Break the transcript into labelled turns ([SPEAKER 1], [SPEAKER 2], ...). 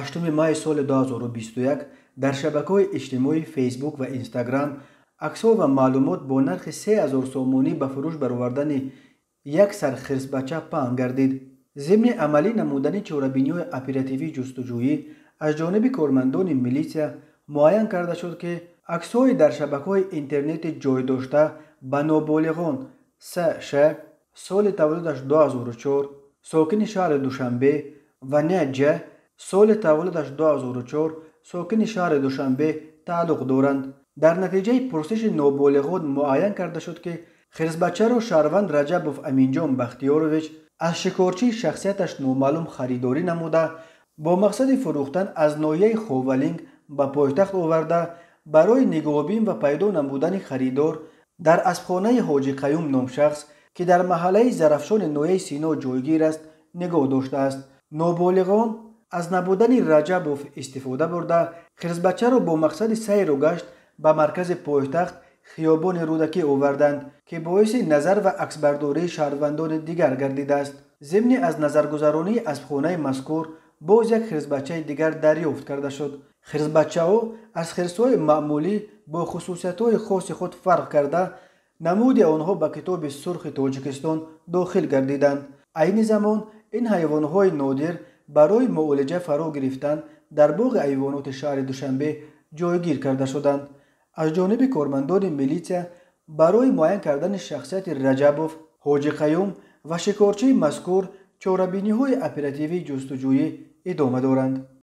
[SPEAKER 1] 8 май соли 2021 дар шабакаҳои иҷтимоии Фейсбук ва Инстаграм аксҳо ва маълумот бо нархи 3000 сомонӣ ба фурӯш баровардани як сар хирсбача паҳн гардид. Зимни амалӣ намудани чорабиниҳои оперативии ҷустуҷӯӣ аз ҷониби кормандони милитсия муайян карда шуд, ки аксҳои дар шабакаҳои интернети ҷой дошта ба ноболиғон С. Ш. соли таваллудаш 2004, сокини шаҳри Душанбе ва Н. Ҷ. соли таваллудаш 2004, сокини шаҳри Душанбе тааллуқ доранд. Дар натиҷаи пурсиши ноболиғон муайян карда шуд, ки хирсбачаро шаҳрванд Раҷабов Аминҷон Бахтиёрович аз шикорчии шахсияташ номаълум харидорӣ намуда, бо мақсади фурӯхтан аз ноҳияи Ховалинг ба пойтахт оварда, барои нигоҳбин ва пайдо намудани харидор дар аспхонаи Ҳоҷи Қаюм ном шахс, ки дар маҳаллаи Зарафшони ноҳияи Сино ҷойгир аст, нигоҳ доштааст. Ноболиғон аз набудани Раҷабов истифода бурда, хирсбачаро бо мақсади сайру гашт ба маркази пойтахт, хиёбони Рӯдакӣ оварданд, ки боиси назар ва аксбардории шаҳрвандони дигар гардидааст. Зимни аз назаргузаронии аспхонаи мазкур боз як хирсбачаи дигар дарёфт карда шуд. Хирсбачаҳо аз хирсҳои маъмулӣ бо хусусиятҳои хоси худ фарқ карда, намуди онҳо ба Китоби сурхи Тоҷикистон дохил гардиданд. Айни замон ин ҳайвонҳои нодир барои муолиҷа фаро гирифтан дар боғи ҳайвоноти шаҳри Душанбе ҷойгир карда шуданд. Аз ҷониби кормандони милитсия барои муайян кардани шахсияти Раҷабов, Ҳоҷи Қаюм ва шикорчии мазкур чорабиниҳои оперативии ҷустуҷӯӣ идома доранд.